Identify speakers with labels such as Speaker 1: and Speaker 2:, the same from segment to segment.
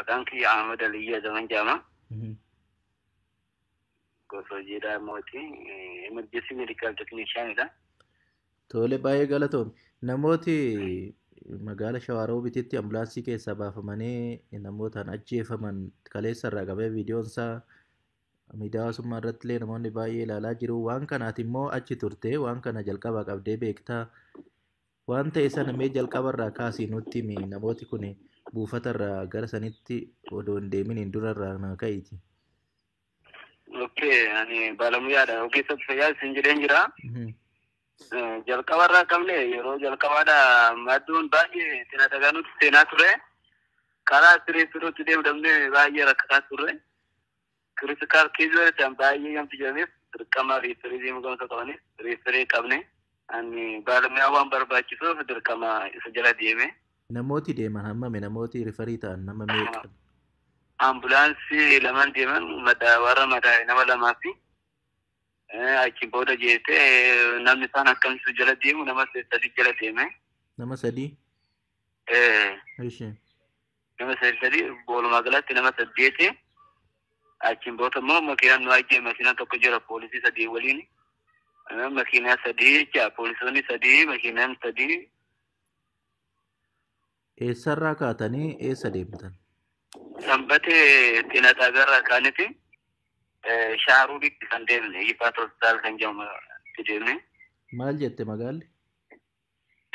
Speaker 1: Maqaan kiyya Ahmad Aliyyaa Zaman jedhama. Gosa hojiidhaa mooti. Emergency medical technicianidha.
Speaker 2: Tole, baay'ee galatoomi. Namooti magaala Shawaroobititti ambulaansii keessaa baafamanii namootaan ajjeefaman kaleessa irraa qabee viidiyoon isaa miidiyaa hawaasummaa irratti illee namoonni baay'ee ilaalaa jiru. Waan kanaati immoo achi turte, waan kana jalqabaa qabdee beektaa. Waan ta'e sana mee jalqaba irraa kaasii nutti himi. Namooti kun buufata irraa gara sanitti odoo hin deeminiin dura irraa naa ka'iiti.
Speaker 1: Okay, ani baalamuyaadha. Ogeessa fayyaa isin jedheen jira. Jalqaba irraa qabne yeroo jalqabaadha madduun baay'ee xina dhagaa nutti seenaa ture. Karaa siree deemu dhabnee baay'ee rakkataa turre. Critical case ta'an baay'ee gamti jedhameef dirqama referii deemuu gamsa qabaniif referii qabne. Ani baalamuyaa waan barbaachisuuf dirqama isa jala deeme.
Speaker 2: Namooti deeman hammami? Namooti refer ta'an nama meeqa?
Speaker 1: Ambulaansii lamaan deeman, madaa warra madaa'e nama lamaa fi achi booda jeetee namni isaan akkamitti jala deemu nama sadi jala deeme.
Speaker 2: Nama sadii? Ishee.
Speaker 1: Nama sadi, walumaa galatti nama saddeeti. Achiin booda immoo makiinaan nu ajjee makiinaan tokko jira poolisii sadii waliin. Makiinaa sadii jecha, poolisoonni sadii, makiinaan sadii.
Speaker 2: Eessarraa kaatanii eessa deemtan?
Speaker 1: Sanbatee xina xaabiyaarraa kaaniti Shaaruubitti kan deemne, Yifaat Hospitaal kan jedhamu deemne.
Speaker 2: Maal jette magaalli?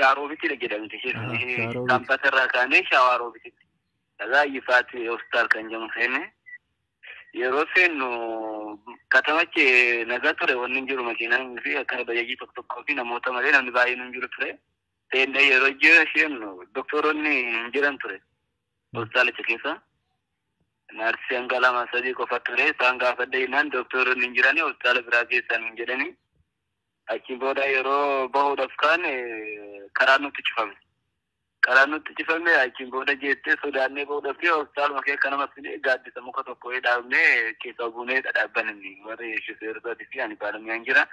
Speaker 1: Shaaruubitti jedhamti. Sanbata irraa kaanee Shaaruubitti. Dhagaa Yifaat Hospitaal kan jedhamu seenne. Yeroo seennu katamachi nagaa ture, wanni hin jiru, makiinaan fi akkana bajaajii tokko tokkoo fi namoota malee namni baay'een hin jiru ture. Seennee yeroo seennu doktoroonni hin jiran ture. Hospitaalicha keessa. Naarsii hanga lama sadii qofa ture. Isaan gaafadhe jennaan doktoroonni hin jirani, hospitaala biraa keessan hin jedhani. Achi booda yeroo bahuudhaaf kaane karaan nutti cufame. Karaan nutti cufame, achiin booda jettee sodaannee bahuudhaaf hospitaaluma keessa nama fide gaaddisa muka tokko dhaabnee keessa buunee dhadhaabbanni warri shufeerotaatii fi ani baalamiyaan jira.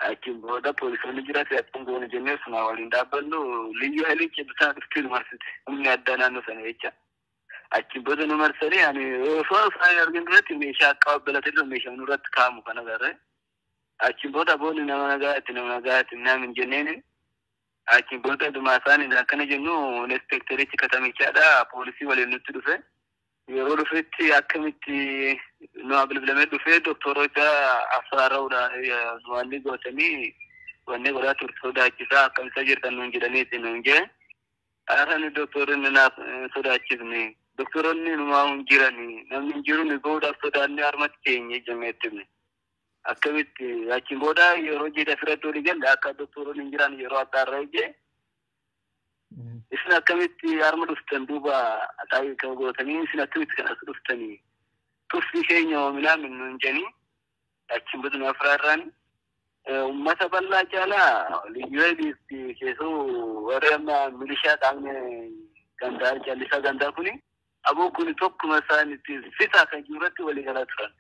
Speaker 1: Achiin booda poolisoonni jira, si'achuun goone jennee suna waliin dhaabbannu liyyuu hailiin cibbisaa dhuftee nu marsite. Humni addaa naannoo sana jecha. Achiin booda nu marsanii, ani osoo isaan argin duratti meeshaa akka babbalatee jiru meeshaa nurratti kaa'amu kana agarre. Achiin booda boonni nama nagaatti, nama nagaatti naam hin jenneeni. Achiin booda dhumaa isaanii akkana jennu inspekterichi katamichaadha poolisii waliin nutti dhufe. Yeroo dhufetti akkamitti nu bilbilamee dhufee doktoroota afraara'uudhaan wanni gootanii wanni godhaa turte sodaachisaa akkamisa jirtan nuun jedhaniiti nuun jee. Haarani doktoroonni naaf sodaachifne. Doktoroonni numaa hin jirani. Namni hin jiru, nu bahuudhaaf sodaannee harmatti keenye jennee itti himne. Akkamitti achiin booda yeroo jiidha firatti olii galle akka doktoroonni hin jiran yeroo adda irra ijee. Isin akkamitti harma dhuftan duuba kan gootanii, isin akkamitti kan as dhuftanii tuffii keenya oominaa nuun jedhanii achiin booda nu afraarraan uummata bal'aa caalaa liyyuu keessoo warri amma milishaa qaamni gandaa callisaa gandaa kuni aboo kuni tokkuma isaanitti fitaa kan jiru irratti walii galaa turan.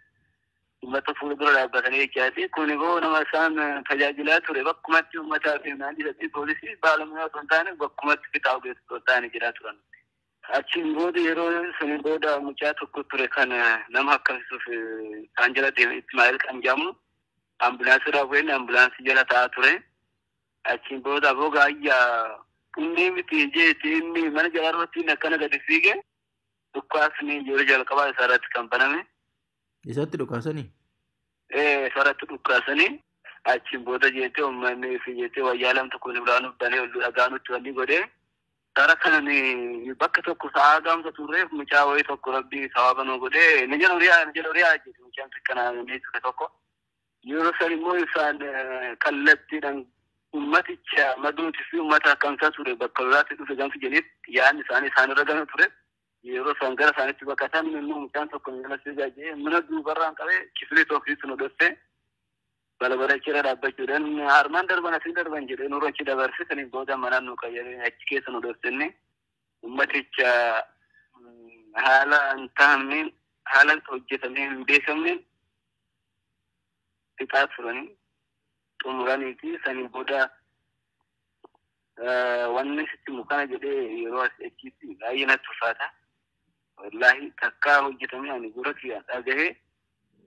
Speaker 1: Uummata fuula dura dhaabbatanii jechaati. Kun immoo nama isaan tajaajilaa ture bakkumatti uummataa fi naannoo poolisii baalamuyaa osoo hin taane bakkumatti fitaa ogeessa osoo hin taane jedhaa turan. Achiin booda yeroo sanii booda mucaa tokko ture kan nama akkamisuuf isaan jala deeme, Ismaa'eel kan jedhamu, ambulaansii irraa bu'een ambulaansii jala taa'aa ture. Achiin booda aboo gaayyaa inni miti jeeti inni mana jala irratti akkana gadi fiige, dhukkaasni yeroo jalqabaa isaa irratti kan baname.
Speaker 2: Isatti dhukaasanii?
Speaker 1: Ee, isarratti dhukaasanii achiin booda jettee uummanni fi jettee wayyaa lam tokko biraan banee ol dhagaa nutti wanni godhee. Karaa kanan bakka tokko sa'aa gaamsa turreef mucaa wayii tokko rabbii sababa nu godhee ni jedhu riyaa ni jedhu riyaa jedhu mucaan xiqqanaa ni ture tokko. Yeroo san immoo isaan kallattiidhaan ummaticha maduuti fi uummata akkamsaa ture bakka lolaatti dhufe gamsi jedhee yaadni isaanii isaanirra gama ture. Yeroo isaan gara isaaniitti baqatan immoo mucaan tokko jala fiigaa jee mana duubarraan qabee kifilii tokkitti nu dhosse. Balbala achirra dhaabbachuudhaan armaan darban asiin darban jedhee nurra achi dabarse, saniin booda manaan nu qayyaree achi keessa nu dhossenne ummaticha haala hin taa'amneen, haala hojjetamee hin beekamneen fixaa turanii xumuraniiti saniin booda. Wanni sitti mukana jedhee yeroo achitti baay'ee natti ulfaata. Wallaahi takkaa hojjetame ani gurra kiyyaan dhagahee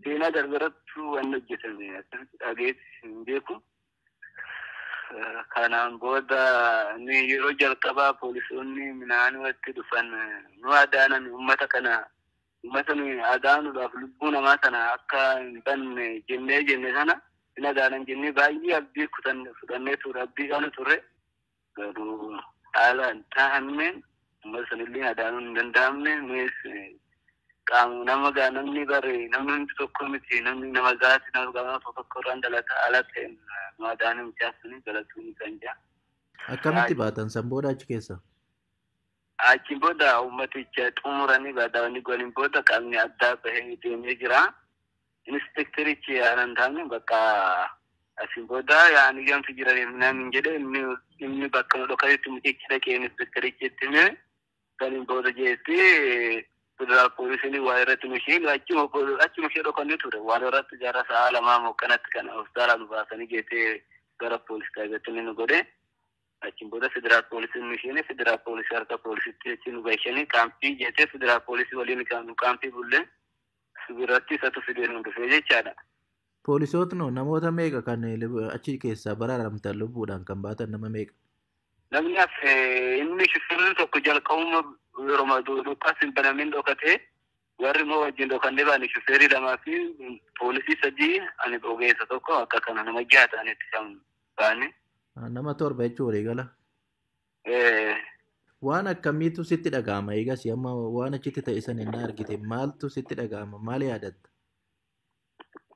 Speaker 1: seenaa darbarattu wanni hojjetame akkasitti dhagaheetti hin beeku. Kanaan booda ni yeroo jalqabaa poolisoonni midhaan walitti dhufan nu adaanan uummata kana uummata nu adaanuudhaaf lubbuu namaa sana akka hin banne jennee jenne sana hin adaanan jennee baay'ee abdii kutan fudhannee ture abdii qabnu turre garuu haala hin taa'amneen uummata sanillee adaanuun hin danda'amne nunis qaama nama gaa namni bare namni hundi tokko miti namni nama gaati nama gaafa tokko irraan dhalata haala ta'een nu adaanuu mijaasanii galatuun isaan jira.
Speaker 2: Akkamitti baatan san booda achi keessa?
Speaker 1: Achi booda uummaticha xumuranii baadaawwan gooliin booda qaamni addaa bahee deemee jira. Inspekterichi yaalan taane bakka asiin booda yaani gamtu jiraniif namni jedhe inni bakka nu dhokatetti mucichi dhaqee inspekterichi itti hime saniin booda jeetti federaal poolisiin waa irratti nu isheen achuma ishee dhokannee ture waan irratti jaarraa sa'a lamaa mookkanatti kana hospitaala nu baasanii geessee gara poolis xaabiyaatti nu godhe. Achiin booda federaal poolisiin nu isheen federaal poolisii harka poolisitti achi nu galchanii kaampii jettee federaal poolisii waliin nu kaampii bullee biratti isatu fidee nu dhufee jechaadha.
Speaker 2: Poolisootni namoota meeqa kan achi keessaa baraaramtan lubbuudhaan kan baatan nama meeqa?
Speaker 1: Namni hafe inni shufeerri tokko jalqabuma yeroo dhukaas hin banamin dhokatee warri immoo wajjin dhokannee baane shufeerii lamaa fi poolisii sadii ani ogeessa tokko akka kana nama jaha ta'anitti kan baane.
Speaker 2: Nama torba jechuun waliigala. Waan akkamiitu sitti dhaga'ama eegas amma waan achitti ta'e san hin argite maaltu sitti dhaga'ama maal yaadatta?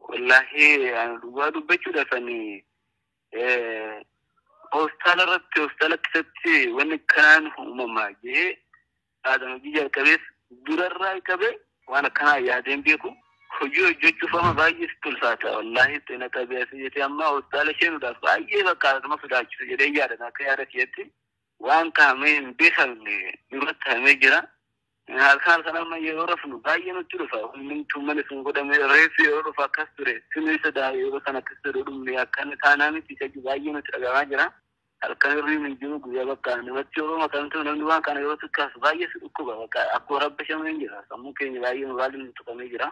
Speaker 1: Wallaahi ani dhugaa dubbachuudhaaf ani hospitaala irratti hospitaala keessatti wanni kanaan uumamaa jee haadha hojii jalqabees durarraa qabee waan akkanaa yaadeen beeku hojii hojjechuuf amma baay'ee sitti ulfaata wallaahi xina qabeessa jettee amma hospitaala isheenuudhaaf baay'ee bakka nama sodaachisu jedhee yaadan akka yaada kiyyatti waan kaa'amee hin beekamne duratti kaa'amee jira. Halkan halkan amma yeroo rafnu baay'ee nutti dhufa. Hundumtuu mana sun godhamee reeffi yeroo dhufa akkas ture. Sinni sodaa yeroo sana akkas ture dhumne akkana taanaa miti isa baay'ee nutti dhagahamaa jira. Halkan hirriibni hin jiru guyyaa bakka namatti yeroo makamtu namni waan kana yeroo xiqqaasu baay'ee si dhukkuba bakka akkuma rabba shamee jira. Sammuu keenya baay'ee muraalli nu tuqamee jira.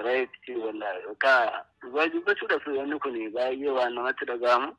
Speaker 1: Reeffi wallaahi bakka dhugaa dubbachuudhaaf wanni kun baay'ee waan namatti dhagahamu.